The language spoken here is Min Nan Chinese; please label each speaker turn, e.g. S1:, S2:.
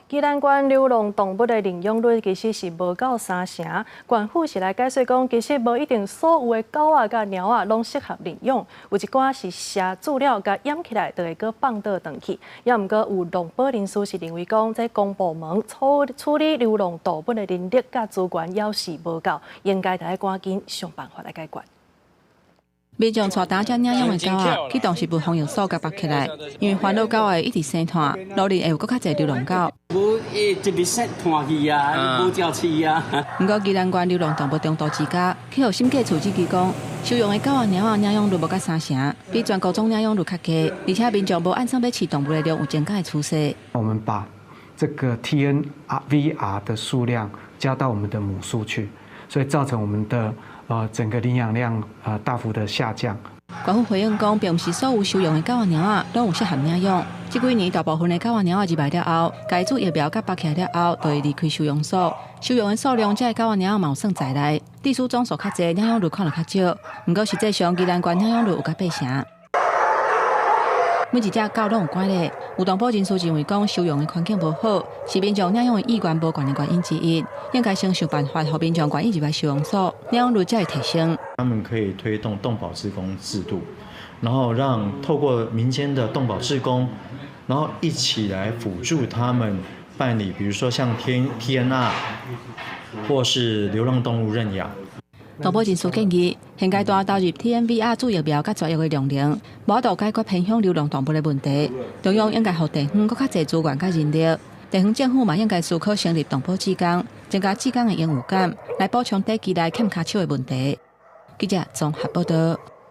S1: 宜蘭縣流浪動物的領養率其實是無夠三成。縣府是來解釋講，其實無一定所有的狗仔佮貓仔攏適合領養，有一寡是食飼料共掩起來，就會閣放倒轉去。也毋過有動保人士是認為講，這公部門處處理流浪動物的人力佮資源猶是無夠，應該著愛趕緊想辦法來解決。
S2: 民眾帶擔遮領養的狗仔去動植物防疫所共縛起來，因為煩惱狗仔一直生湠，路裡會有閣較濟流浪狗。
S3: 無伊一日說湠去啊，無照飼啊。
S2: 毋過宜蘭縣流浪動物中途之家去予審計處指出講，收容的狗仔、貓仔領養率無到三成，比全國總領養率較低，而且民眾無按算欲飼動物的量有增加的趨勢。
S4: 我們把這個 TNVR 的數量加到我們的母數去，所以造成我們的整個領養量大幅的下降。
S2: 縣府回應講，並毋是所有收容的狗仔、貓仔攏有適合領養。這幾年大部分的狗仔、貓仔入來了後，共注疫苗佮縛起來了後，就會離開收容所。收容的數量，這个狗仔、貓仔嘛有算在內。即使總數較濟，領養率可能較少。毋過實際上，宜蘭縣領養率有到八成。每一隻狗攏有管理。有動保人士認為講，收容的環境無好，是民眾領養的意願無懸的原因之一。應該先想辦法，予民眾願意入來收容所，領養率才會提升。
S5: 他們可以推動動保志工制度，然後讓透過民間的動保志工，然後一起來輔助他們辦理，比如說像 TNR 或是流浪動物認養。
S2: 動保人士建議，現階段投入 TNVR 注疫苗佮絕育的量能，無法度解決偏鄉流浪動物的問題。中央應該予地方閣較濟資源佮人力，地方政府嘛應該思考成立動保志工，增加志工的榮譽感，來補充短期內欠跤手的問題。記者綜合報道。